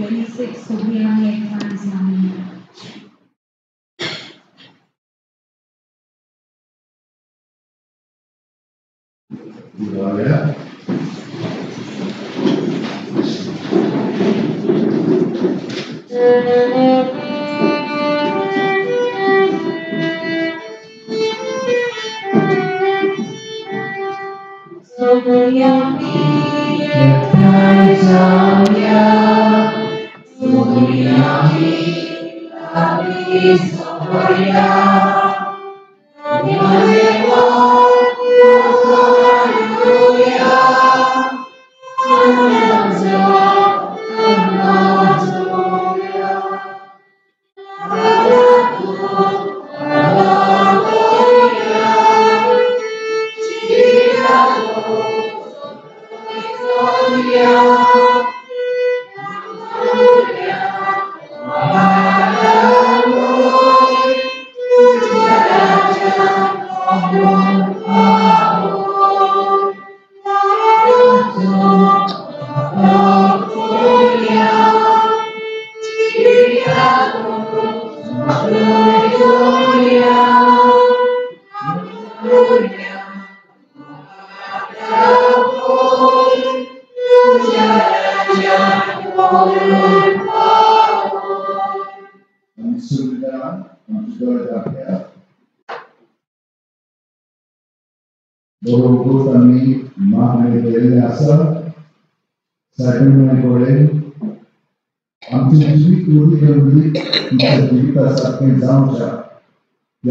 26 सगळीं आमी एकठांय जावया. Gloria.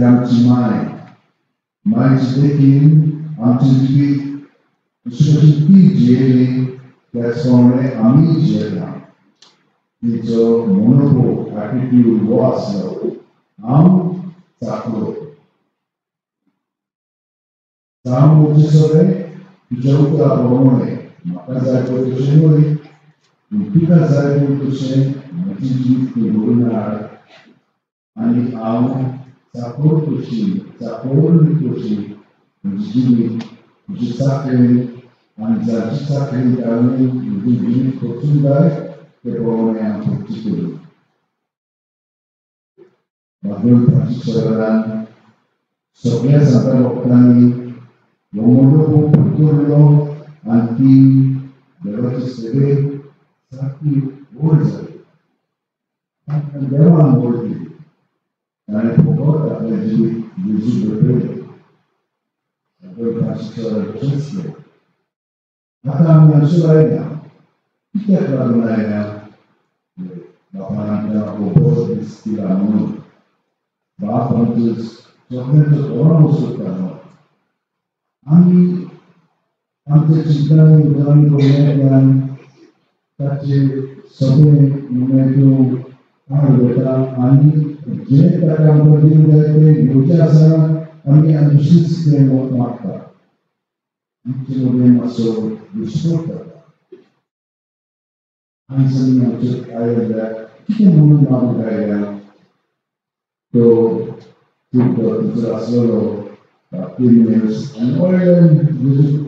आमची माय मायची देखीन आमची जिवीत दुसरी ती जियेली त्याच प्रमाणे आमी जियेला. तिचो मनोभोग एटिट्यूड हो आसलो, हांव चाकलो जावं म्हणचे सगळें तुज्या उतरा प्रमाणे म्हाका जाय पळय तशें न्हय, पूण तुका जाय पळय तशें म्हजें जिवीत तूं घडोवन हाड आनी हांव चाकोर कशी चाकोर कशी म्हजी जिवीत म्हजी चाकरी आनी जाची चाकरी ताणें म्हजी जिवीत खर्चूंक जाय ते प्रमाणे हांव खर्ची करूं. बाबूल शहरान सगळ्या सांता भक्तांनी हो मंडप पुरलो आनी ती देवाचे सेवेक सारकी व्हड जाली. तांकां देवान व्हड दिली. ताणें फकत आपलें जिवीत जेजूक भेटयलें. तशेंच केलें. आतां आमी हांगसर आयल्या. कित्याक लागून आयल्या? बापान आमकां हो बरो दीस दिला म्हणून. बाप आमचो सगळ्यांचो कोण सोदता म्हणून आमी आमच्या चिंतनांनी उतरांनी करण्यांतल्यान ताचे सगळें म्हणल्यार आड वता आनी जें ताका आमकां दिवंक जाय तें घेवचें आसा आमी दुसरीच कितें मागता. आमचे मदीं मातसो विस्फोट जाता. आयज आमी आमचे आयल्या कितें म्हणून मागूंक आयल्या? तो तुमकां तुजो आसलेलो बार्तिमेवस आनी व्हडल्यान जेजू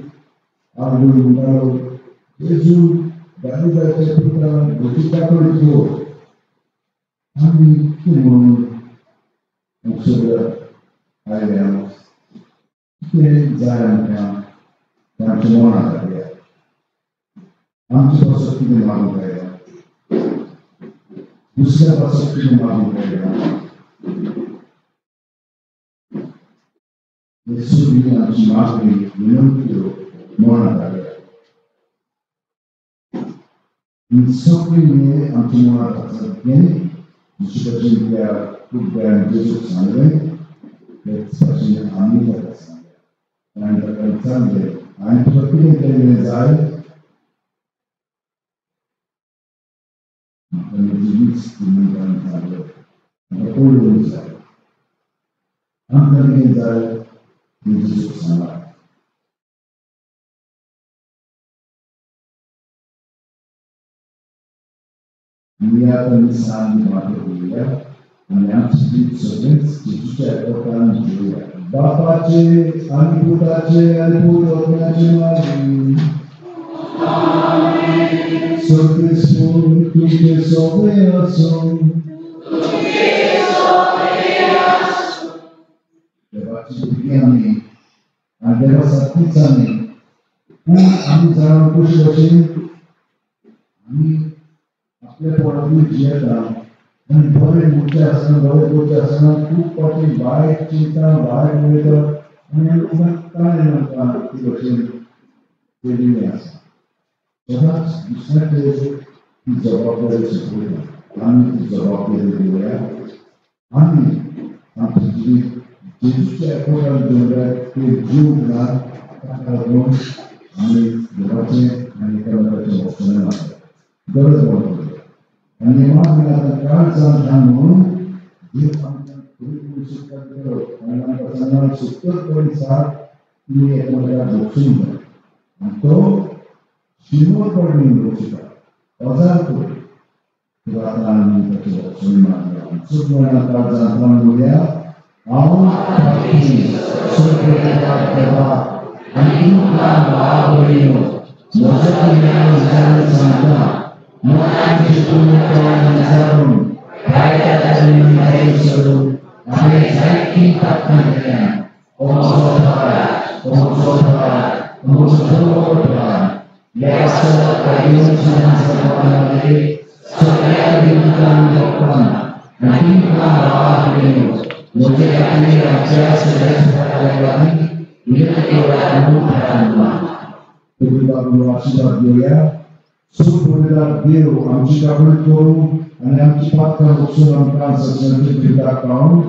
आरडून म्हणटालो, जेजू दाविदाच्या पुता म्हजी काकूट कर. आमी कितें म्हणून हांगसर आयल्या? कितें जाय आमकां तें आमच्या मनांत हाडया. आमचे पासत कितें मागूंक आयल्या? दुसऱ्या पासत कितें मागूंक आयल्या? येसून आमची मागणी विनंत्यो मनांत हाडया. सगळीं हें आमच्या मनांत आसा तें दुसरे भाशेन त्या कुड्ड्यान जेजूक सांगलें तेच भाशेन आमी ताका सांगलें. आनी ताका विचारलें, हांवें तुका कितें केल्लें जाय? म्हाका म्हजी वीज म्हणून सांगलें, म्हाका पळोवंक जाय. आमकां कितें जाय तें जेजूक सांगा. मियां मिसांनी माथो घेवया आनी आमचें जिवीत सगळेंच जेजूच्या एकवटान घेवया. बापाचे आनी पुताचे आनी पवित्र आत्म्याचे नांवान. Sărtesful, तुझे सोबे असो. देवाची भुरगीं आमी आनी देवा सारकीच आमी, पूण आमी जाणां कशे भशेन आमी आपल्या पोटांतूय जियेता आनी बरें म्हणचें आसतना बरें करचें आसतना खूब फावटी वायट चिंता वायट उलयता आनी आमकां कांय आमकां ती भशेन केल्ली आसा. सदांच दुसऱ्याचेर ती जबाबदारी सोंपयता. आमी ती जबाबदारी दिवया. आमी आमचें जिवीत जेजूच्या एकवटान दवरल्यार ते जीव ना, ताका लागून आमी देवाचें आनी एकामेकाचें वचना मागता गरज पडटली. आनी मागीर आतां काळजान ठाण म्हणून देव आमकां खरी पयली सुटका दितलो आनी आमकां सांगला 70 पडी 60 तुमी एकामेकाक बक्षूंक जाय आनी तो 100 पडी बक्षिता 1000 पडी. तुका आतां आमी ताचें बक्षून मागया. सुखमणा काळजान ठाण म्हणया, हांव पापी स्वर्गदेवा देवा आनी तुमकां भाव-भयणीनो म्हजो गुन्यांव विचारून सांगता. मनान चिंतून तोंडान विचारून वायटाचें भायर सरून हांवें जायतीं पातकां केल्यां. हो म्हजो अपराध, हो म्हजो अपराध, हो म्हजो व्हड अपराध. देवाचो सगळ्या देवतांक लोकांक आनी तुमकां भाव-भयणीनो म्हजे खातीर आमच्या सगळ्या आशीर्वाद घेवया. सुखपुरेदार देव आमची काकळूट करूं आनी आमची पातकां बक्षून आमकां सत्संगाचे जिविताक पावूं.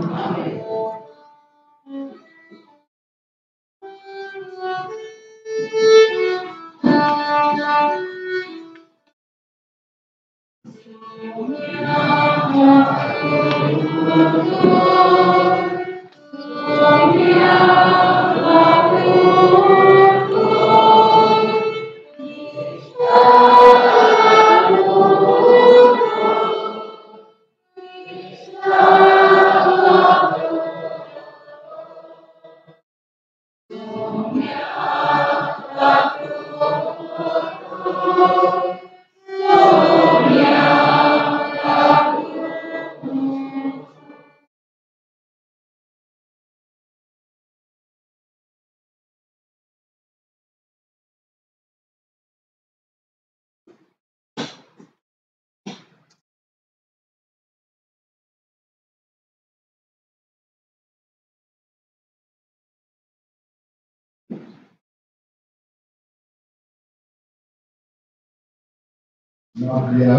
मागया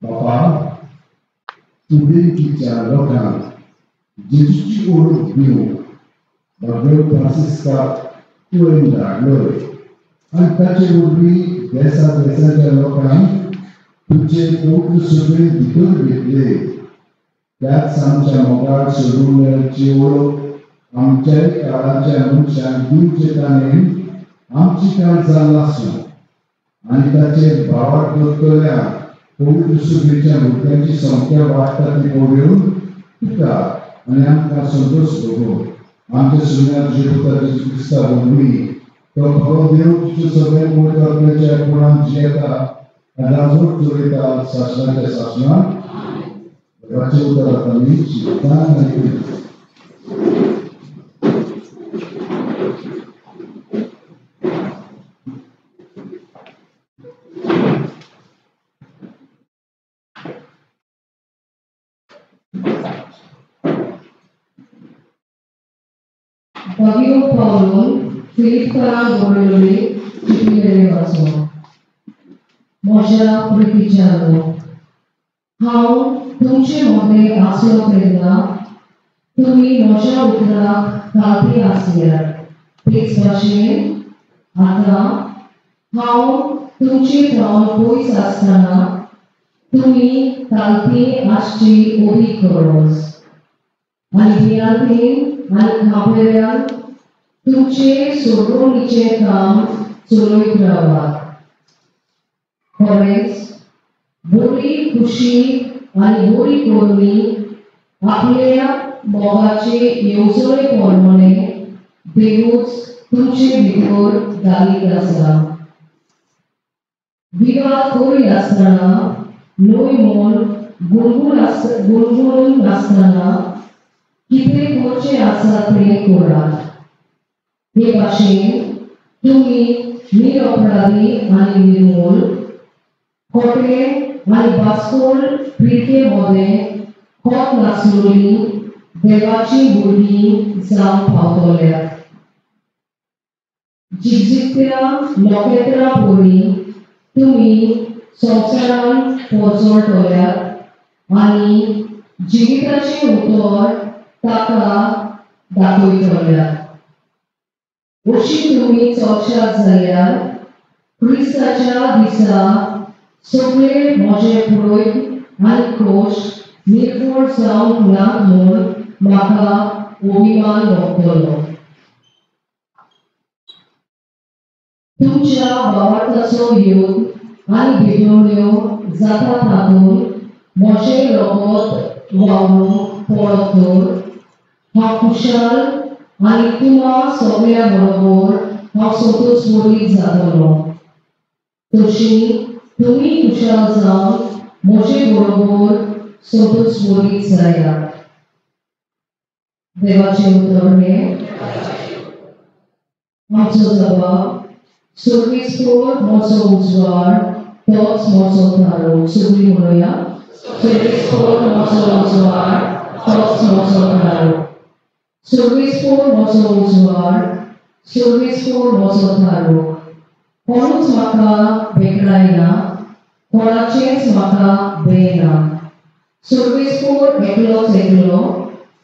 बापा, तुवेंकीच्या लोकांक जेजूची ओळख दिवंक बाबेव फ्रांसिस्काक तुवें धाडलोय आनी ताचे वरवीं देसा देसाच्या लोकांक तुजे पवित्र सभेंत भितर घेतले. त्याच आमच्या मोगाळ सोडून मेळची ओळख आमच्याय काळाच्या मनशांक दिवचे ताणें आमची काळजां लासूं आनी ताचेर भावार्थ दवरतल्या पवित्र सभेच्या भुरग्यांची संख्या वाडटा ती पळोवन तुका आनी आमकां संतोश भोगो. आमच्या सुन्या तुज्या पुता जेजू क्रिस्ता वरवीं तो खरो देव तुज्या सगळ्या पवित्र आत्म्याच्या गुणान जियेता आनी राजवट चलयता सासणाच्या सासणाक. देवाचें उतर आतां आमी शिकता आनी भव्यो पावलून फिलिपकारांक बरयल्ले चिटी वाचो. म्हज्या प्रितीच्यानो, हांव तुमचे मदें आसलो तेन्ना तुमी म्हज्या उतराक ताळपी आसल्यात, तेच भाशेन आतां हांव तुमचे थावन पयस आसतना तुमी ताळपी आसची अदीक गरज. आनी भिरांतेन आनी खांपेऱ्यान तुमचे सोडवणीचें काम चलयत रावात. खरेंच बरी खुशी आनी बरी करणी आपल्या मोगाचे येवजणे प्रमाणे देवूच तुमचे भितर घालीत आसा. विवाद करिनासतना न्हय म्हूण गुणगुणून नासतना कितें करचें आसा तें करात. हे भाशेन तुमी निरपराधी आनी निर्मूल खोटे आनी बास्कोल पिळगे मदें खोत नासलोली देवाची भुरगीं जावंक पावतल्यात. जिगजिगत्या नखेत्रां परी तुमी संवसारांत पोरजळटल्यात आनी जिविताचें उतर ताका दाखयतल्यात. अशी तुमी चलशात जाल्यार क्रिस्ताच्या दिसा सगळे म्हजे पुरोयत आनी खोश निर्फळ जावंक ना म्हूण म्हाका अभिमान भोगतलो. तुमच्या भावार्थाचो योग आनी भेटवण्यो जाता तातूंत म्हजें रगत व्हांवूंक पडत तर हांव खुशाल आनी तुमा सगळ्या बरोबर हांव संतोश जातलो. तशी तुमी खुशाल जावन म्हजे बरोबर संतोश जायात. देवाचें उतर हें. आमचो जबाब सर्वेस्पोर म्हजो उजवाड तोच म्हजो थारो. सगळीं म्हणुया, सर्वेस्पोर म्हजो उजवाड तोच म्हजो थारो. सर्वेस्पोर म्हजो उजवाड सर्वेस्पोर म्हजो थारो. कोणूच म्हाका भेकडायना, कोणाचेंच म्हाका बेना. सर्वेस्पोर एकलोच एकलो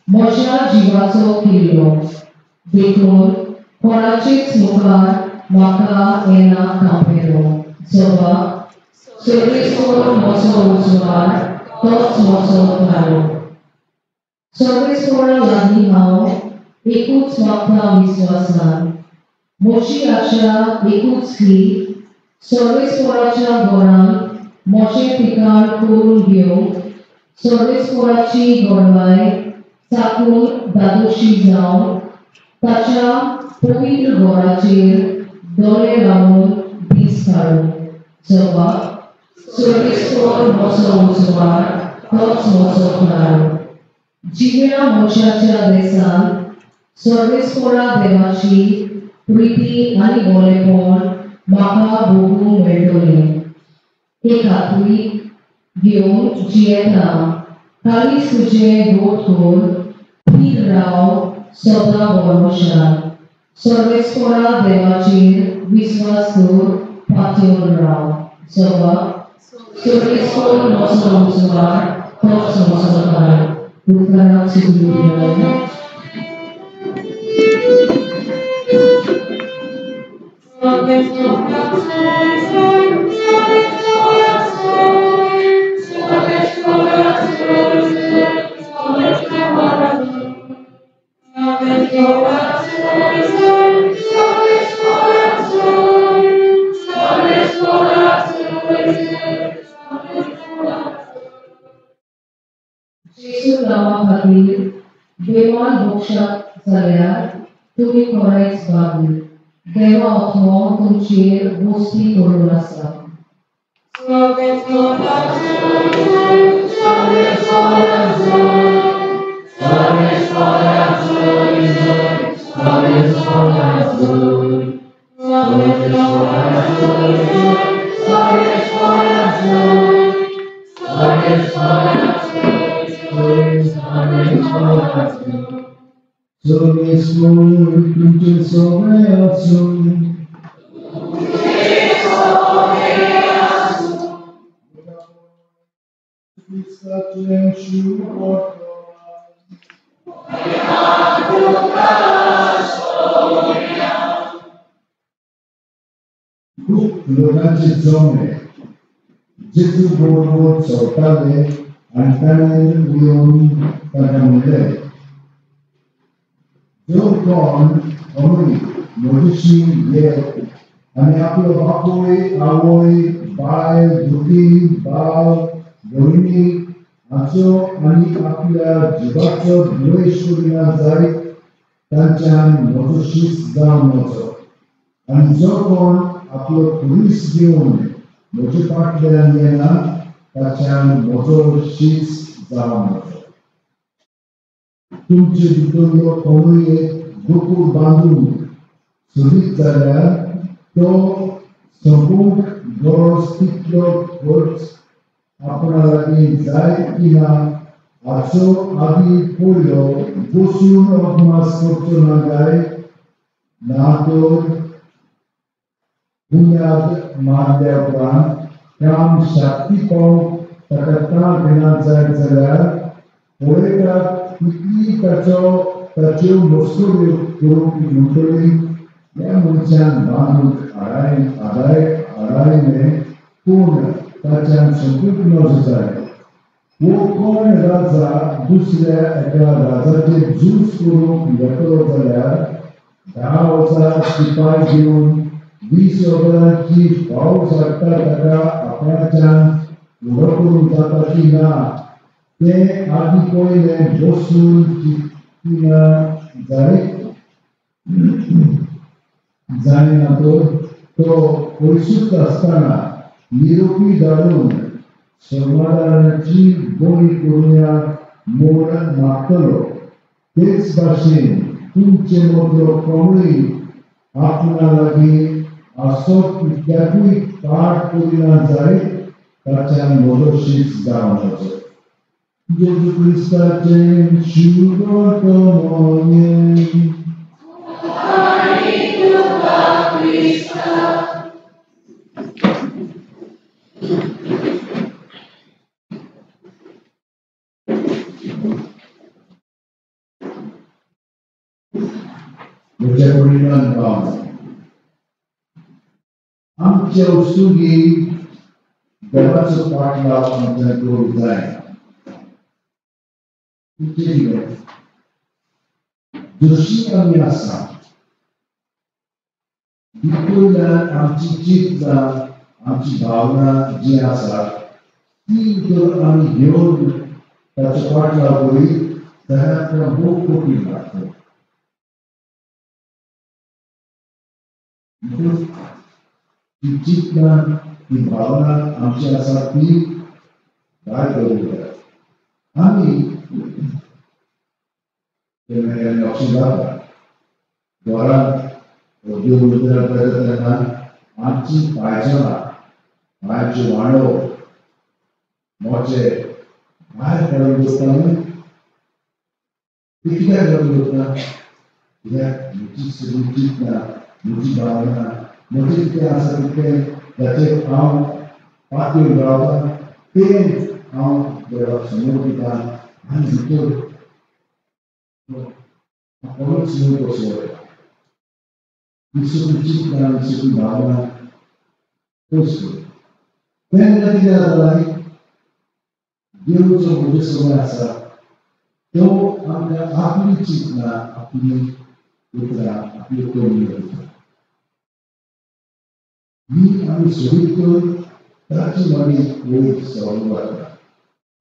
म्हज्या जिवाचो किल्लो, देखून कोणाचेच मुखार म्हाका येना कांपेलो. जबाब सर्वेस्पोर म्हजो उजवाड तोच म्हजो थारो. सर्वेस्पोरा लागीं हांव एकूच मागता विस्वासान, म्हजी आशा एकूच ही सर्वेस्पोराच्या घरांत म्हजें ठिकाण करून घेवंक सर्वेस्पोराची गोडवाय चाकून दादोशी जावन ताच्या पवित्र घराचेर दोळे लावन दीस काडूं. जबाब सर्वेस्पोर म्हजो उजवाड तोच म्हजो थारो. जिव्या मनशाच्या देसांत सर्वेस्पोरा देवाची प्रिती आनी बरेपण म्हाका भोगूंक मेळटलें हे खात्री घेवन जियेता. कालीस तुजें गोड कर, थीर राव सदां भरवशान. सर्वेस्पोरा देवाचेर विस्वास कर, पातयेवन राव. जबाब सर्वेस्पोर म्हजो उजवाड तोच म्हजो थारो. उपकाराक सुखी. जेजू नांवा खातीर बेमान भोगशात जाल्यार तुमी खरेंच भागी. देवा आत्मो तुमचेर वस्ती करून आसा. सर्वेस्पोर तुमचें सगळें आसूं. क्रिस्ताचें शुभवर्तमान. खूब लोकांचे जमे जेजू बरोबर चलताले आनी ताणें उलोवन ताका म्हणलें, जर कोण अमरी म्हजेशी येत आनी आपलो बापूय आवय बायल भुरगीं भाव भयणी हाचो आनी आपल्या जिवाचो द्वेश करिना जायत तांच्यान म्हजो शीस जावन वचो. आनी जो कोण आपलो खुरीस घेवन म्हजे फाटल्यान येना ताच्यान म्हजो शीस जावं नजो. तुमचे भितरलो कोणूय एक दुकूर बांदून सोदीत जाल्यार तो सोंपूंक गरज तितलो खर्च आपणा लागीं जाय की ना हाचो आदी पयलो बसून अदमास करचो ना काय ना तर बुन्याद मारल्या उपरांत काम शाक्ती पावंक ताका तांक येना जायत जाल्यार पळयतात तितली ताच्यो मस्कऱ्यो करूंक म्हणटली ह्या मनशान बांदूंक आडायलें पूण ताच्यान सोंपूंक नजो जालें. वो कोण राजा दुसऱ्या एका राजाचेर झूज करूंक येतलो जाल्यार 10,000 शिपाय घेवन 20,000ची पावस हाडटा ताका आपणाच्यान फुडो करूंक जाता की ना तें आदी पयलें बसून चिंतना जायत जायना तर तो पयसूच आसतना निरोपी धाडून समाधानाची बरी करुया म्हूण मागतलो. तेच भाशेन तुमचे मदलो कोणूय आपणा लागीं आसत तितल्याकूय पाठ करिना जायत ताच्यान म्हजो शीस जावं नजो. जेजू क्रिस्ताचें शुभकामने. म्हज्या वडिलान भाव आमच्या वस्तुगी देवाचो पाटलाव आमच्यान करूंक जाय. जशी आमी आसा भितरल्यान आमची चिंतना आमची भावना जी आसा ती जर आमी घेवन ताचो पाटलाव करीत जाल्यार आमकां भोव कठीण लागता. ती चिंतना ती भावना आमची आसा ती भायर करूंक जाय. आमी केन्ना केन्ना लक्ष जाता घरांत देव मंदिरांत वयता तेन्ना आमची पांयजणां पांयच्यो वाणो मोचे भायर काडून दवरता न्हय. ती कित्याक काडून दवरता? कित्याक म्हजी सगळी चिंतना म्हजी भावना म्हजें कितें आसा तितलें जाचेर हांव पातयेवन रावता तें हांव देवाक समोर दिता आनी भितर कोणूच न्हय कसो वता. ही सगळी चिंतना ही सगळी भावना पयस करून तेन्ना कितें जाता देव जो म्हजे सगळें आसा तो आमकां आपली चिंतना आपली उतरां आपल्यो कमी दिता. ही आमी सोडीत करून ताची मागीर वयर चालू जाता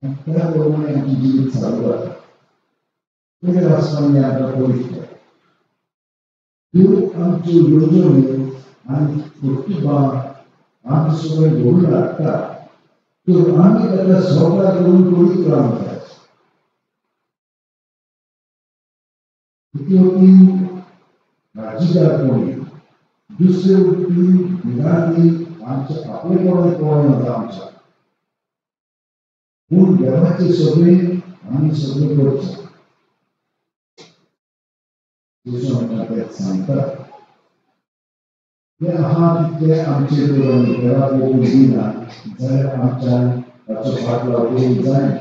आनी त्या प्रमाणे आमचें जिवीत चालू जाता. वयर आसमानी आमकां पळयता देव आमच्यो येवजण्यो आनी कर्तुबां आमचे सगळें घडून हाडटा तर आमी ताका सहकार करून करीत रावंक जाय. एके वटेन काळजीदार कोणी दुसरे वटेन भिरांती आमच्या आपलेपणान कळना जाता आमच्या. पूण देवाचे सगळें आमी सगळें करचें. जेजू आमकां तें सांगता तें आहा तितलें आमचे जर आमी देवाक ओंपून दिना जाल्यार आमच्यान ताचो फाटलाव करूंक जायना.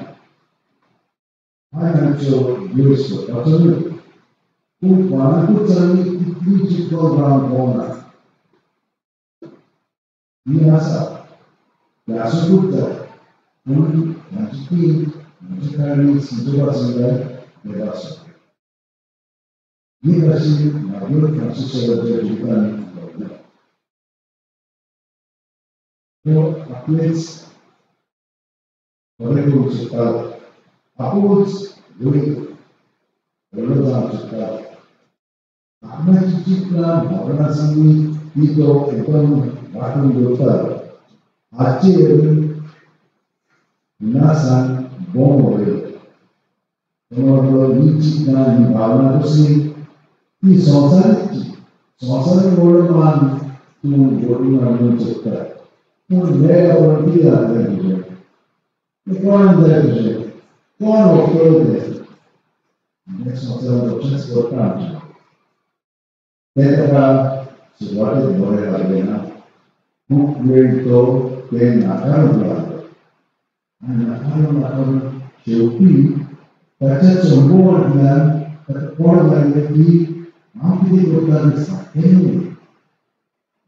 आनी आमचो द्वेश करपाचो न्हय पूण कोणाकूच आमी तितली चिंतून रावंक पावना. ही आसा तें आसुंकूच जाय पूण म्हजी ती म्हजी काळजी समजुपा आसूंक जाय देवा आसूंक जाय. ही भाशेन म्हागेलो फ्रांसीसाच्या जिवितान घडलें. तो आपलेच बरें करूंक सोदतालो आपूणच वयर व्हडलो जावंक सोदतालो. आपणाची चिंतना भावना सगळी ती तो एकदम वांटून दवरतालो. हाचेर इनासान बोंब उडयलो. तो म्हणलो ही चिंतना ही भावना कसली ती संवसारीक संवसारीक व्हडलो मान तूं व्हडून हाडूंक सोदता पूण मेळ्ळ्या उपरांत कितें जातलें तुजें तें कोणाक जाय तुजें कोण व्हरतलो तें हें संवसारांत अशेंच करता आमचें. तें ताका सुरवातेक बरें लागलें ना. खूब वेळ तो तें नाकारूंक लागलो आनी नाकारून नाकारून शेवटी ताच्या अणभवांतल्यान ताका कोण लागलें की हांव कितें करता तें सारकें न्हय.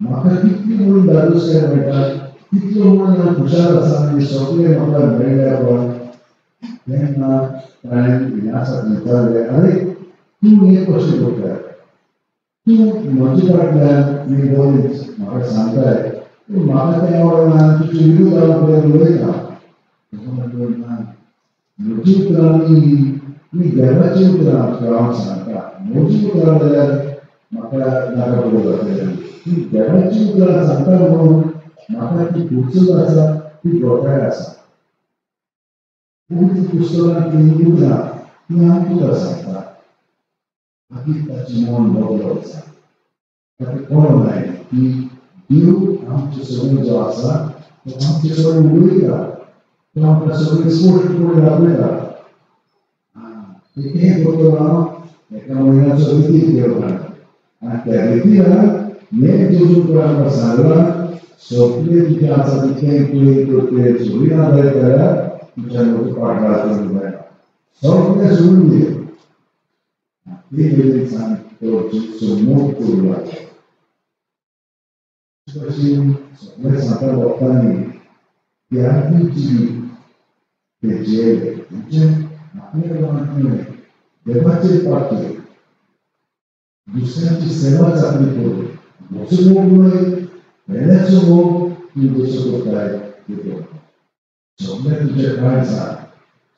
म्हाका कितली म्हणून धादोसकाय मेळटा तितलो म्हणून हांव खुशाल आसा आनी सगळें म्हाका मेळ्ळ्या उपरांत तेन्ना ताणें इनासाक विचारलें आरे तूं हें कशें करता तूं म्हजे फाटल्यान मी बरें म्हाका सांगताय पूण म्हाका तें आवडना तुजे विरोध हांव पळय उलयता. ना म्हजी उतरां न्ही देवाची उतरां तुका हांव सांगता. म्हजी उतरां जाल्यार म्हाका नाका पुरो जातलें. ती देवाची उतरां सांगता म्हणून म्हाका ती पुस्तक आसा ती गोठाय आसा. पवित्र पुस्तकांतलीं उतरां ती हांव तुका सांगता. मागीर ताचें मन बदलो आसा. ताका कळोन आयलें की देव आमचे सगळें जो आसा तो आमचे सगळें उलयता तो आमकां सगळें स्पश्ट करून दाखयता. तें कितें करतलो हांव एका म्हयन्याचो रितीर देव घालता आनी त्या रितीरान हें जेजून तुवें आमकां सांगलां सगळें तुजें आसा तितलें तुवें तर तें सोडिना जायत जाल्यार तुज्यान म्हजो पाठलाग करूंक जायना सगळें सोडून दी. ते मेरेन सांग तो जेजूचो मोग करूंक लागलो. भशेन सगळ्या सांता भक्तांनी त्यागी जिवीत ते जियेले म्हणजे आपल्या प्रमाण न्हय देवाचेर पातले दुसऱ्यांची सेवा चाकरी करून म्हजो मोग न्हय वेल्याचो मोग तूं जसो करताय ते करता. सगळ्या तुज्या काळजान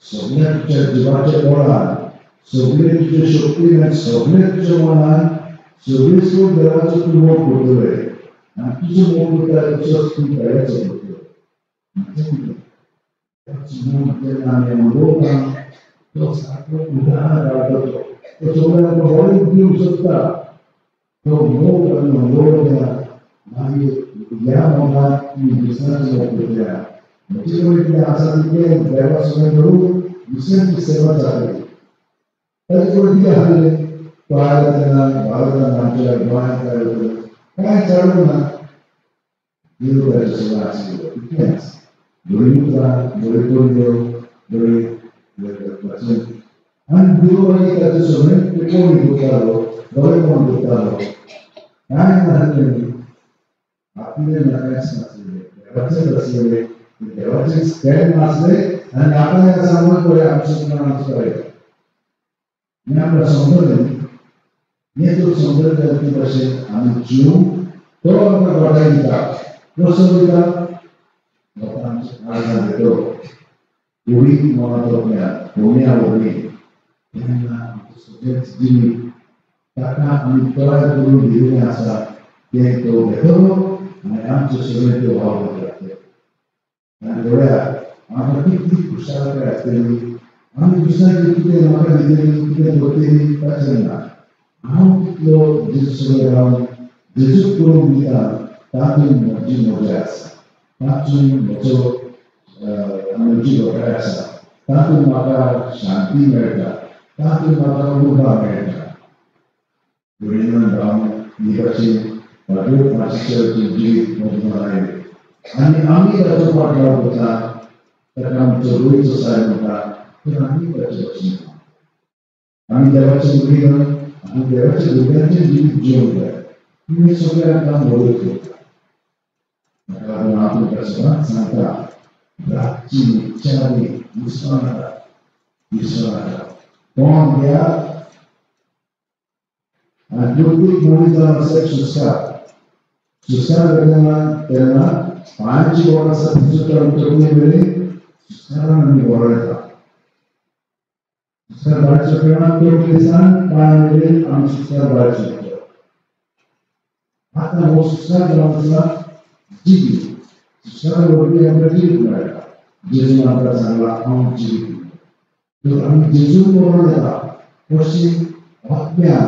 सगळ्या तुज्या जिवाच्या बळान सगळे तुजे शक्तीन आनी सगळे तुज्या मनान सगळे सोड देवाचो तूं मोग करतले आनी तुजो मोग करता तसोच तूं पेल्याचो करतलो. म्हणजे कितें देवाचो मोग जेन्ना आमी अणभवता तो सारको उदाहरण काडटा तो सगळ्यांक बरें दिवंक शकता. तो मोग आमी अणभवता मागीर ह्या मोगान तुमी दुसऱ्यांचो मोग करतले. म्हजे कडेन कितें आसा तितलें देवा सगळें करून दुसऱ्यांची सेवा जातली. ताचे कडेन कितें आसलें तो आयलो तेन्ना भारतान आमच्या गोंयांत आयलो तेन्ना कांय चालूंक ना. देव ताचे सगळें आशिल्लो तितलेंच बरीं उतरां बऱ्यो करण्यो बरी वाचन आनी देव मागीर ताचे सगळें ते कोण करतालो बरें कोण करतालो कांय नासलें न्ही आपलें ना कांयच नासलें देवाचेंच आसलें देवाचेंच तें नासलें आनी आपणें आसा म्हणून पळय आमचें आमचें पळय हें आमकां समजलें न्ही. हें जर समजलें जाल्यार ते भाशेन आमी जीव तो आमकां गोठाय दिता कसो दिता लोकांच्या काळजांत येतो उडीत मनांतल्यान होमया वरवीं तेन्ना आमचें सगळेंच जिवीत ताका आमी तयार करून दिल्लें आसा तें तो घेतलो आनी आमचें सगळें त्यो वावरत रावतलें. आनी पळयात आमकां कितली खुशालकाय आसतली आमी दुसऱ्यांक कितें म्हाका दितली कितें करतली ताचें ना. हांव कितलो जेजू सगळें रावन जेजूक करून दिता तातूंत म्हजी मजा आसा तातूंत म्हजो म्हजी गोठाय आसा तातूंत म्हाका शांती मेळटा तातूंत म्हाका उर्बा मेळटा. गोविंदन रावन ही भाशेन पाद्र फ्रांसिसाचें जिवीत म्हजें आयलें आनी आमी ताचो पाठलाग करता ताका आमचो रोयचो सायब म्हणटा तर आमी ताचे भाशेन आमी देवाचे भुरगीं न्हय आमी देवाच्या भुरग्यांचें जिवीत जिवंक जाय. तुमी सगळें आमकां मदत करता. ताका लागून हांव तुमकां सदांच सांगता रातची न्हिदच्या आदीं विसरो नाका विसरो नाका तोंड घेयात आनी प्रत्येक मनीस जावन आसा एक सुस्कार सुस्कार घेतना तेन्ना पांयांची बोट आसा थंयसर तकले मेरेन सुस्कारान आमी बरो येता. सुस्कार भायर सरतना तकले सावन पांया मेरेन आमी सुस्कार भायर सरता. आतां हो सुस्कार जावन आसा जिवीत सुस्कार वरवीं आमकां जिवीत मेळटा. जेजून आमकां सांगला हांव जिवीत. तर आमी जेजून मरण येता कशी आत्म्यान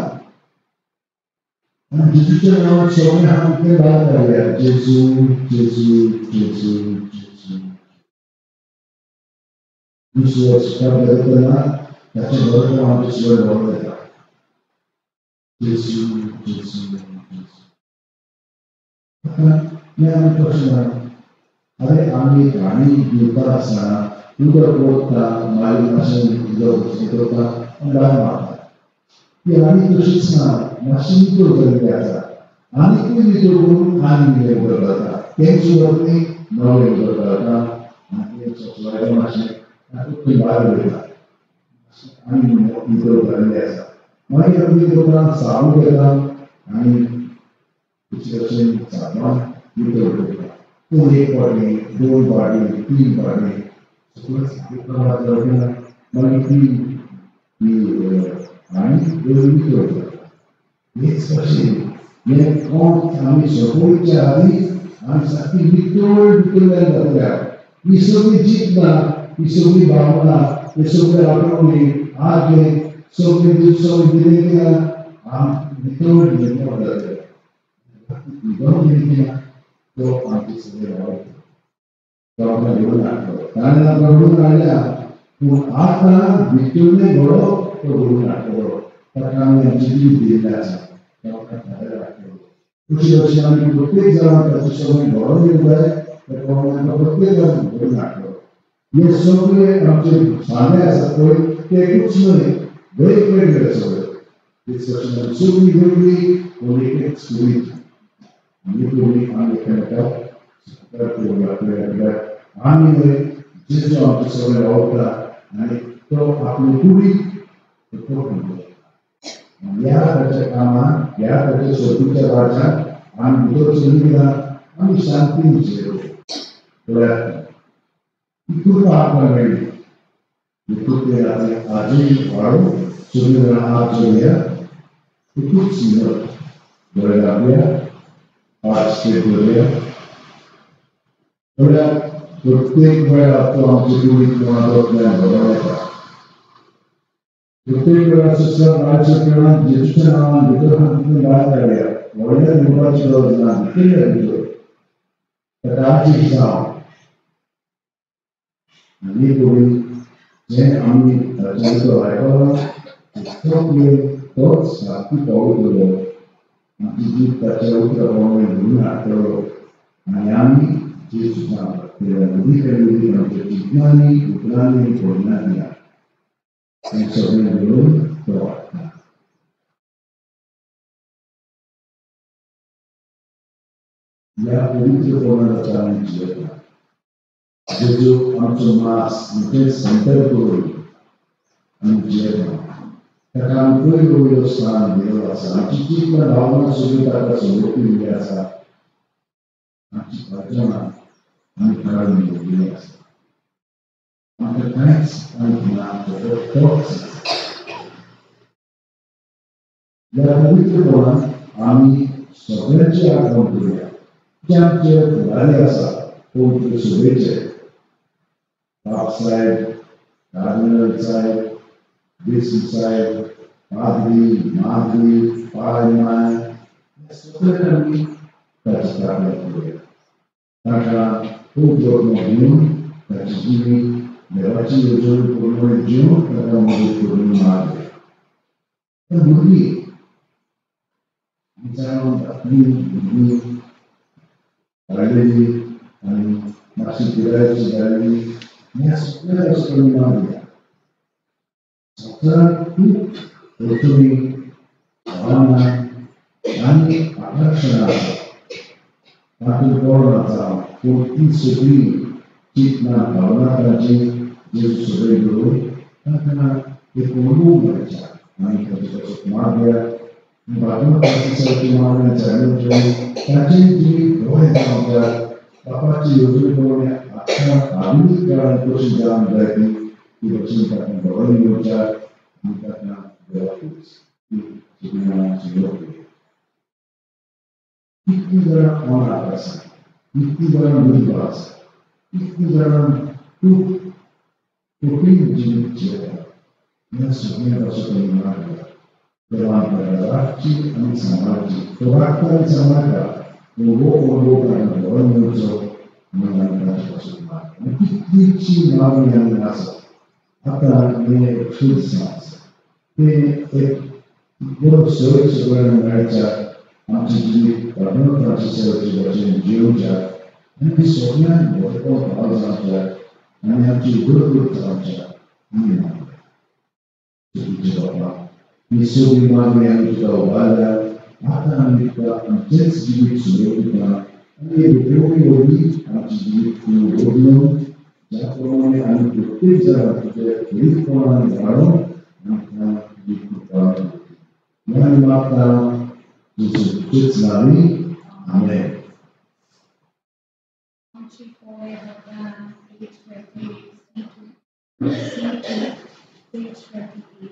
आनी जेजूच्या नांवान सगळें आमी तें भायर काडया. जेजू जेजू जेजू जेजू. दुसरो सुस्कार करतना ताचें बरोबर आमचें सगळें मरण येता. जेजू जेजू जेजू. आतां हें आमी कशें जाणा? अरे आमी गाणी दिवता आसतना उदक ओतता, मागीर मातशें उदक वता आनी भायर मारता. ती आनी तशीच ना, मातशी नितळ जाल्ली आसा. आनीकूय नितळ करून आनी निलें उदक घालता, तेंच उदक न्ही नवें उदक घालता आनी तें सोसलायता मातशें, तातूंत थंय भायर वयता आनी नितळ जाल्ली आसा. मागीर आमी करता साबण घेता आनी दुसरे भशेन साबणान नितळ करता. पूण एक फावटी, दोन फावटी, तीन फावटी सगळें ना, मागीर ती आनी नितळ जाता. हेच भशेन हें कोण आमी सोंपोवच्या आदी आमी सारकी नितळ भितरल्यान जातल्या. ही सगळी जिखना, ही सगळी भावना, हे सगळे आठवणी, आगे सगळे सगळें कितें कितें आमी नितळ निर्मळ जातले. नितळ कितें ना तो आमचे सगळे वावरता, तो आमकां घडोवन हाडटलो. ताणें आमकां घडोवन हाडल्या, पूण आतां भितरलें घडप तो घडोवन हाडटलो. ताका आमी आमची जीव दिल्लें आसा, तो आमकां थारायला हाडटलो. अशी अशी आमी प्रत्येक जाणां ताचें सगळें घडोवन येवंक जाय, त्या प्रमाणे आमकां प्रत्येक जाण घडोवन हाडटलो. हे सगळे आमचे सांदे आसात पळय ते एकूच न्हय, वेगवेगळे सगळे. तेच भशेन आमी सगळीं वेगळी पूण एकच कुडीत. आमी कुडी आमी एकामेकाक सहकार करूंक लागले. आमी न्हय, जेजू आमचे सगळे वावरता आनी तो आपले कुडीक तो करता. ह्या ताच्या कामान, ह्या ताच्या सर्तीच्या राज्यांत आमी भितर सरली ना, आमी शांतीन जियेलो. पळयात ही कृपा आमकां मेळ्ळी. ही कृपे आजूय वाडोवन सगळीं जाणां हात जोडया, एकूच मिनट दोळे धांपया, हात स्ट्रेट दवरया. पळयात प्रत्येक वेळा तो आमचे कुडीक कोणाचो घडोवन येता. प्रत्येक वेळा सुस्कार भायर सरतना जेजूच्या नांवान भितर तितून भायर काडया. व्हडल्यान म्हणपाची गरज ना, भितरल्या भितर ताका आजीक जावं. आनी कुडी जें आमी ताच्या भितर आयकलां सगळें तोच सारकी पावयतलो. आमची जीव ताच्या उतरा प्रमाणे घडून हाडटलो. आनी आमी जेजूच्या उदीक आमच्या चिंतनांनी, उतरांनी आनी पडनांनी हें सगळें घडोवन तो वाडटा. ह्या पवित्रपणाचा आमी जियेता. जेजू आमचो मास म्हणजे संदर्भ करून आमी जियेता. ताका आमी पयलो वयलो स्थान दिल्लो आसा. आमची चिंतना भावना सगळी ताका समर्पिल्ली आसा. आमची प्रार्थना आमी काडून दवरिल्ली आसा. आमकां कांयच आनी ना, फकत तोच आसा. ह्या पवित्रपणान आमी सगळ्यांची आठवण करुया जे आमचे फुडारी आसा पवित्र सभेचे, बापसाहेब, कार्दिनल साहेब, बेसी साहेब, पाद्री, माद्री, पाय माय, सगळे आमी ताची प्रार्थना करुया. ताका खूब जत्न घेवन ताची जिवीत देवाची येवजण प्रमाणे जिवन ताका मदत करून मागया. भुरगीं जाणून धाकली भुरगीं वाडलेली आनी मातशी पिरायेची जाल्ली ह्या सगळ्या वस्तूंनी मागया. संवसारांत खूब अडचणी, आव्हानां आनी आकर्शणां आसात. तातूंत पडना जावं, पूण ती सगळी चिंतना भावना तांची जेजू सगळें घेवन तांकां एक अनुभव मेळटा. आनी ताचे पासत मागया. बाजून फ्रांसिसाची मागण्या चालू तांचे जिवीत बरें जावंक जाय. बापाची येवजण प्रमाणे आतां आधुनीक काळांत कशी जावंक जाय ती ती भशेन तांकां घडोवन येवच्या आनी तांकां देवाकूच ती सगळीं जाणां सुरू करुया. कितलीं जाणां कोणाक आसा, इतली जाणां दुर्बळ आसा, इतली जाणां खूब कठीण जिवीत जियेतात. ह्या सगळ्या पासून तुमी मागल्या देवान ताका राखची आनी सांबाळची. तो राखता आनी सांबाळटा, पूण हो अनुभव ताका बरो मेळचो म्हणून आमी ताचे पासून मागता. आनी कितलीशी मागणी आमी आसा. आतां हें एक सुद्दां आसा, तें एक बरो सोय सगळ्यांक मेळच्याक आमचें जिवीत बाबा फ्रांसीसाचे भाशेन जियोवच्याक आनी सगळ्यांक बरेपण भाव जावच्याक आनी आमची उदरगत जावच्याक आमी मागल्या. तुमचे बाबा ही सगळी मागणी आमी तुका उबारल्या. आतां आमी तुका आमचेंच जिवीत सुरू दिता आनी उपयोगी वरवीं आमचें जिवीत तूं बदलून ज्या प्रमाणे आमी प्रत्येक जाणां तुजे खेरीतपणान वाडोवन आमकां तुजी कृपा हें आमी मागता जेजूच्याच नांवान, आमेन. Page 28, C2, page 28.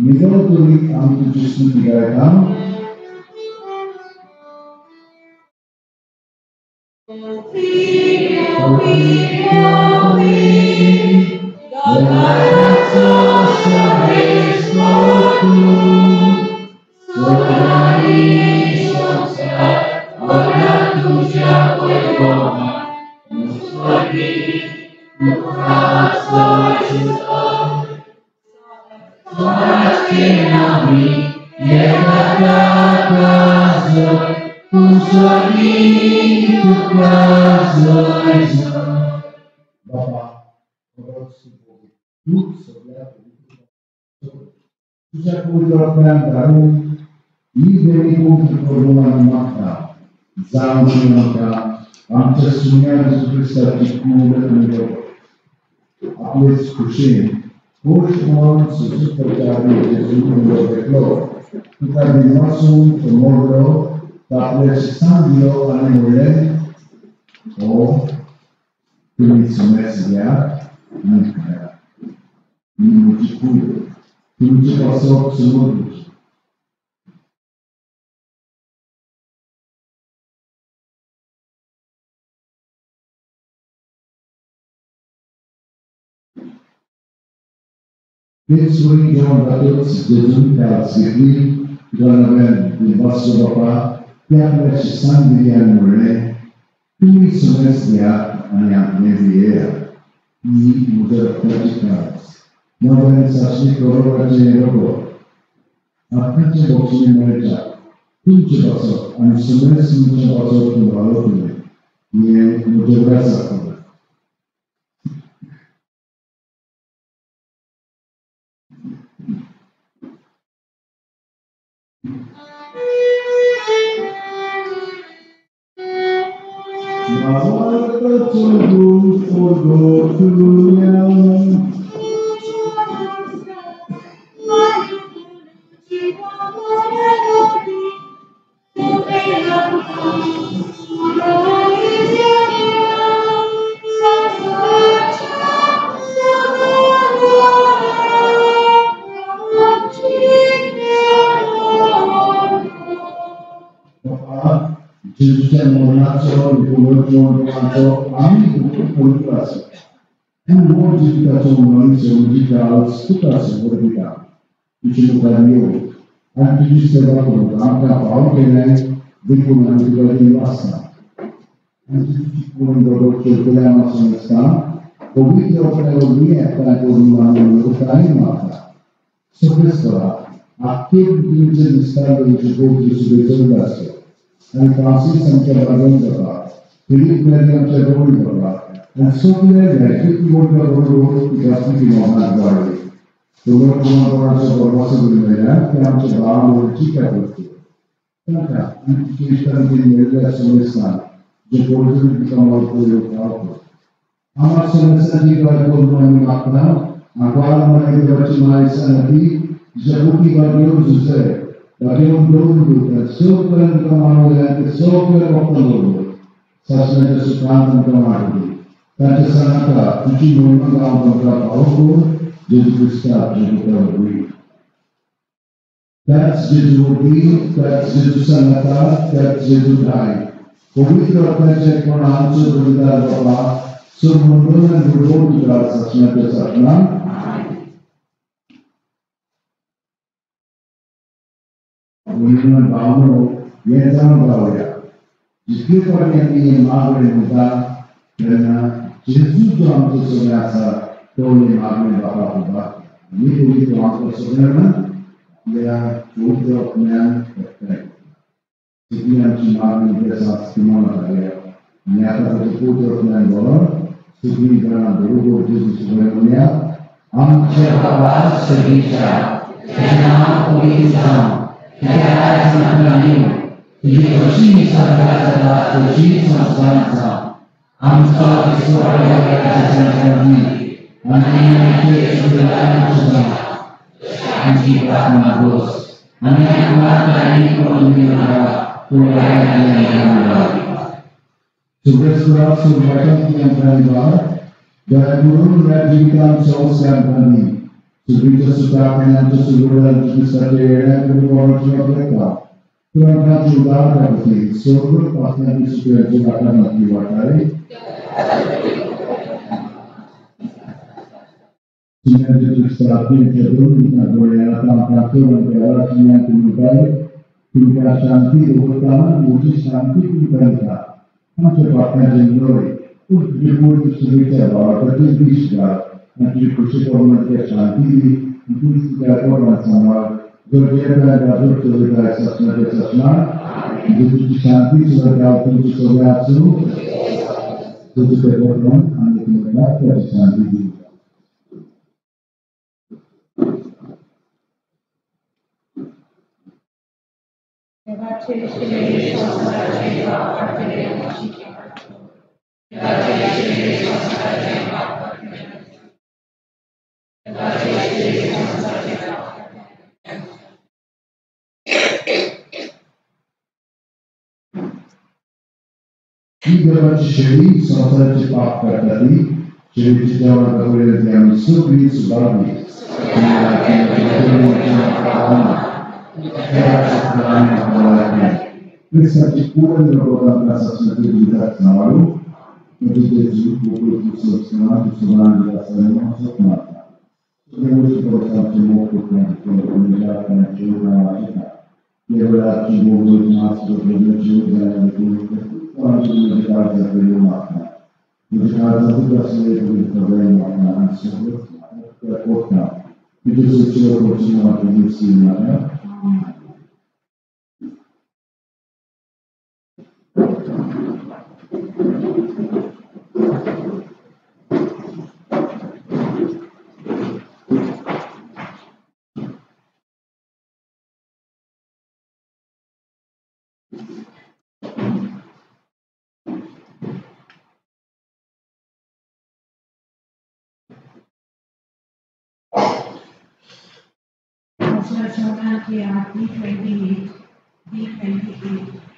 निवळ करीत आमी तुजी स्तुती गायता. तुज्या पवित्र आत्म्यान धाडून ही देणी पवित्र करून आमी मागता, जावं ती आमकां आमच्या सुण्या जेजू क्रिस्ताची कूड आनी रगत. आपलेच खुशेन खोश मन सोसून करच्या आदीं जेजू उलो घेतलो, तुका दिनवासून तो मोडलो, आपल्या शिसांक दिलो आनी म्हणलें, हो तुमी सुमेस घेयात आनी खायात, ही म्हजी कूड तुमचे पासत समर्पित. तेच वरी जेवण जातकच जेजून काळज घेतली, तुका नव्यान दिनवासचो बापा, ती आपल्या शिसांक दिली आनी म्हणलें, तुमी सुमेस घेयात आनी आपलें पियेयात, ही म्हज्या रक्ताची काळज, नव्यान सासणी करोडाचें रगत, आत्म्याचें बक्षीण मेळच्या तुमचे पासत आनी सुमेस तुमचे पासत तुमकां केलें, हें म्हज्या उगडासाक करात. जेजूच्या मरणाचो पुनर्जीवनाचो आमी पवित्र आसा. तूं हो जिविताचो मनीस म्हजी काळज तुका समर्पिता. तुजे मुखार येवन आनी तुजी सेवा करूंक आमकां फाव केलें देखून आमी तुका दिनवासता. आनी तुजी कोण बरोबर चलतल्या आमकां समजता पवित्र आपल्या वरवीं एकठांय करून आमी नम्रतायेन मागता. सगळेच करा आख्खे पृथ्वीचेर विस्तार करची पवित्र सुबेचो आसचो आनी फ्रांसीस आमच्या बाजून जाता, फिलीप नेरी आमच्या रोड जाता आनी सगळे वैश्वीक मोठ्या बरोबर तुका मोहनात वाडली. तुमकां कोणाचो बरवासो मेळ्ळ्यार ते आमच्या भाव वरची काय करतले तांकां आनी तुज्या इश्टान मेळिल्ल्या समेस्तान जे पवित्र तुका मोडपा पावतो. आमच्या समेस्तांची काय करून आमी मागता. आंकवार मरे देवाची माय सांगती तिच्या पोटी बागेवन झुजय बागेवन दवरून दिवता सगळ्यां तुका मानवले आनी ते सगळे वखदां दवरले सासणाच्या सुखान तांकां वाडली. तांच्या सांगाता तुजी महिमा गांव तांकां फावो करून जेजू क्रिस्ता तुज्या वरवीं. त्याच जेजू वरवीं, त्याच जेजू सांगाता, त्याच जेजू ठाय पवित्र आत्म्याच्या कोणाचो जोडीदार बाबा सर्व आनी बरोबर तुका सासणाच्या सासणाक. वयल्यान भावनो हें जावन रावया. जितले फावटी आमी हें मागणें म्हणटा तेन्ना जेजू जो आमचो सगळें आसा तो हें मागणें बापाक उबारता आनी पयलीं तो आमकां सगळ्यांना आपल्या पवित्र आत्म्यान एकठांय करता. सगळी आमची मागणी जी आसा ती मनात हाडया आनी आतां ताचें पवित्र आत्म्यान भरून सगळीं जाणां बरोबर जेजू सगळें म्हणया. आमच्या बाबा सर्गीच्या, तुजें नांव पवित्र जावं, तुजें राज्य आमकां दिवं, तुजी खोशी स्वर्गात जाता तशी संवसारांत जावं. आमचो दिसवडो दी आनी आमचे सुदारणा आमची प्रार्थना दोस आनी आमकां करून दिवनाका पूण सुब्रेश्वरा सुरवातांतली आमकां निवार, दया करून ह्या जिवितांत संवसार आमकां दी. सुगडीच्या सुखाक आनी आमच्या सुगड दिसाच्या येण्याक कोणाची वापरता तुरंत आमची उदार खातीर सगळ्यो पासनाची सुखयाची वाटा नक्की वाटाय. Signore Cristo, शांती दवरता म्हजी शांती तुमकां दिता. आमच्या पाटण्याचे न्हय पूण तुजी मूर्ती सुरवेच्या बाळकाचेर दीस घाल आनी तुजी खुशी करून शांती दी आनी तूं तुज्या पोटान सांबाळ. गरजेच्या राजूर चलयता सासणाच्या सासणां तुजी शांती सुद्दां तुमची सगळें आसूं तुजे पोटान आनी तुमकां ताची शांती दी. ही देवाची शेळी संवसाराचे पाप काडटा ती शेळीची जेवण दाखयली आमी सगळी सुदारली. क्रिस्ताची पूर्ण D28, D28.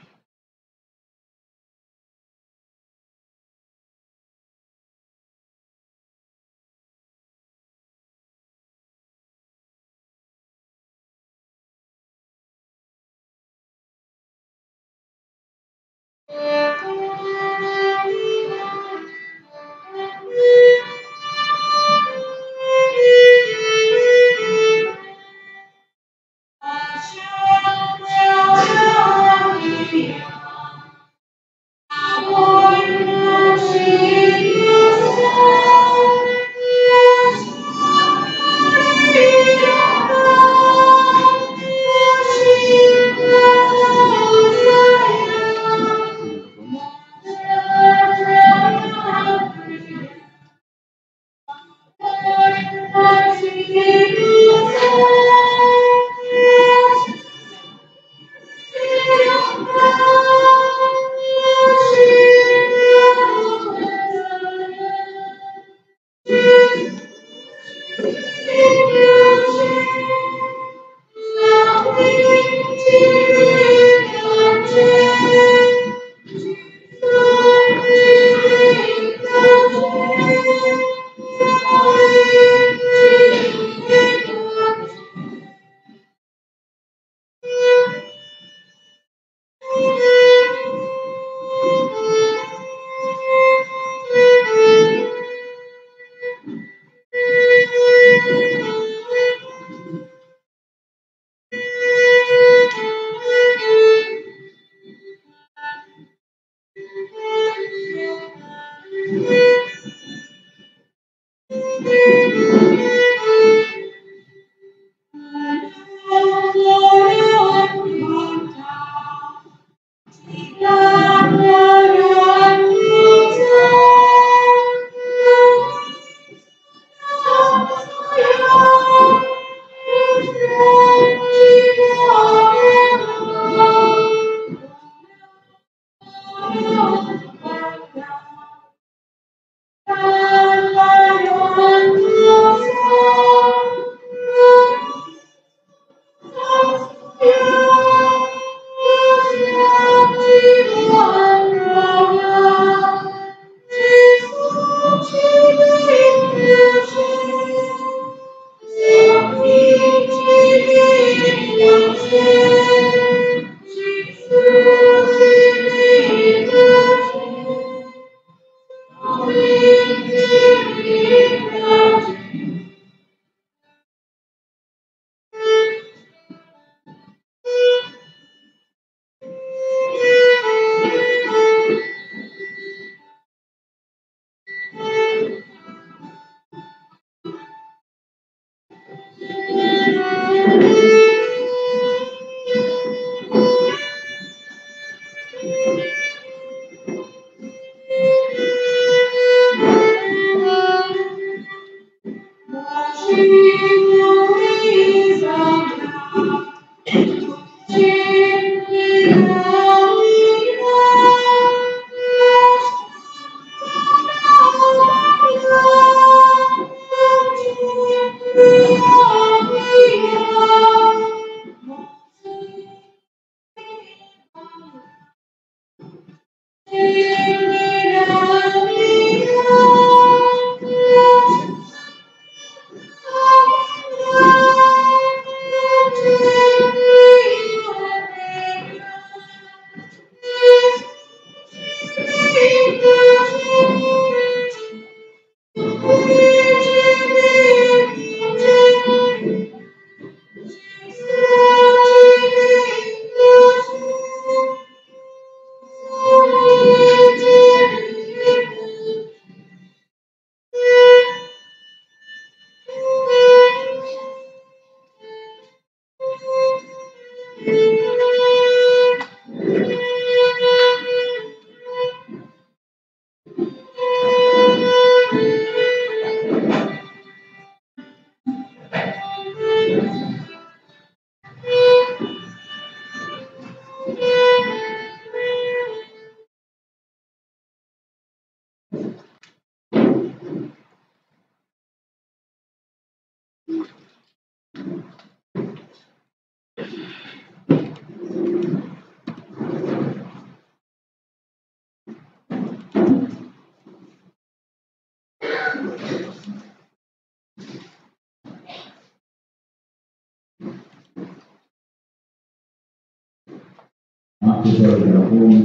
आमचे दोळे दाखोवन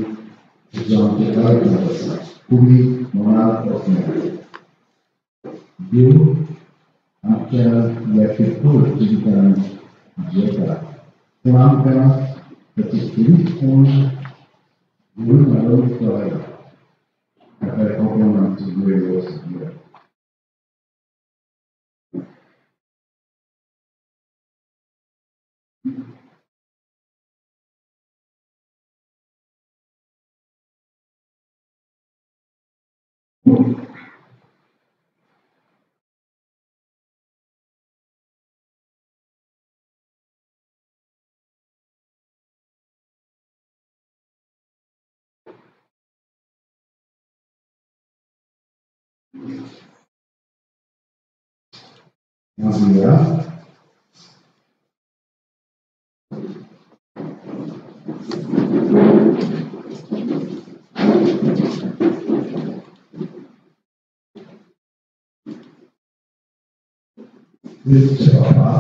तुजो आमचे काळजांत आसा कुडी मनात वचना. देव आमच्या ह्या किरकोळ जिवितांत जियेता पूण आमकां ताची खेरीतपण घडून हाडूंक कळना. ताका कोंकण आमची वेळ वचून मागुया. क्रिस्तच्या बापा,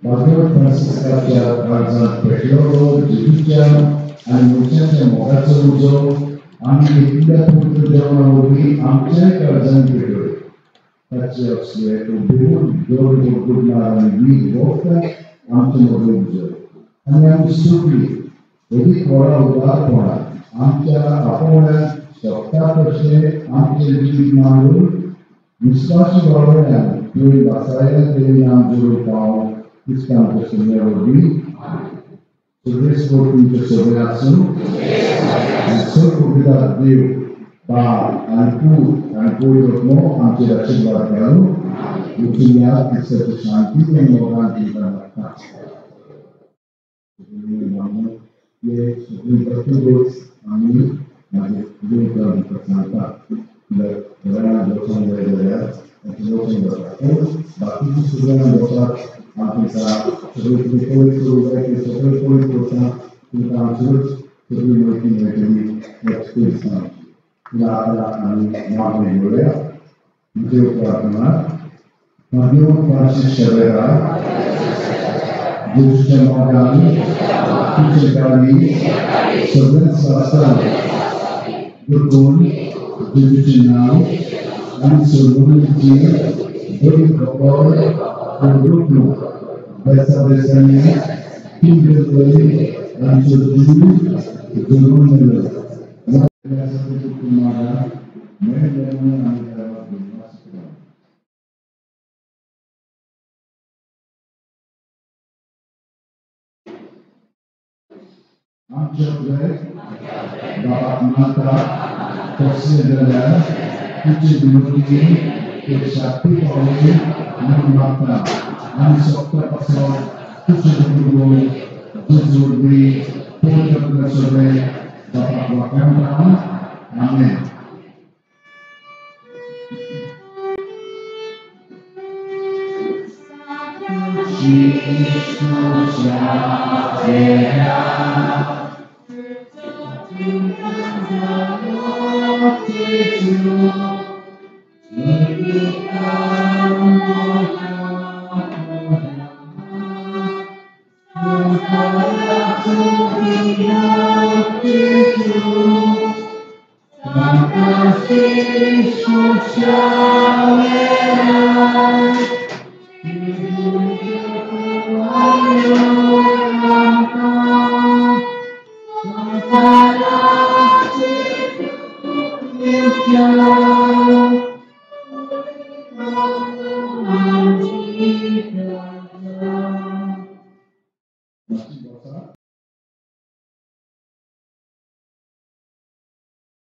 बाबा फ्रांसिस्काच्या काळजांत पेटलेलो जेजूच्या आनी मनशाच्या मोगाचो उजो आमी घेतिल्ल्या पवित्र जेवणा वरवीं आमच्याय काळजांत पेटोवया. ताचे असले उबेहून जोड गुडगुडणार आनी वीज वखदां आमचे मदीं उजो आनी आमी सुटली अदीक व्हडा उदारपणान आमच्या आपोवण्या शकता तशें आमचें जिवीत मांडून विस्वासी वावरल्यान तुवें वासायल्या तेणी आमचो पाव क्रिस्तांच्या सगळ्या वरवीं. सगळे तुमचे सगळे आसूं आनी सर्व देव बाप आनी पूत आनी पवित्र आत्मो आमचेर आशिर्वाद घालूं. उचुया क्रिस्ताची शांती आनी मोगान तुमकां मागता. हे सगळीं प्रत्येक आमी मागीर देव तुमकां सांगता घरांत वचूंक जाय जाल्यार तांचें वचूंक जाता पूण बाकीची सगळ्यांक वचात. आमी तुमकां सगळें कितें पयस करूंक जाय तें सगळें पयस करता तुमकां हांगसरूच सगळी म्हायती मेळटली हेच दिसता. आतां आमी मागणें घेवया. देव प्रार्थना. देव फ्रांसीस शेवेरा जेजूच्या मोगान तुमचे काळी सगळ्यां स्वास्थान देखून जेजूचें नांव आनी सर्वोच्ची बरी खबर दवरूंक बेसा बेसांनी तुमचे वयर आमचो जीव जगून मेलो. आमच्या बापाक माता तसलें जाल्यार तुजे विनोदी एक शक्ती पावली म्हणून मागता आनी सोंपता पासत तुजे बरोबर जेजू वरवीं पवित्र सगळें बापाक वाखाणता. आमेन. Yeah.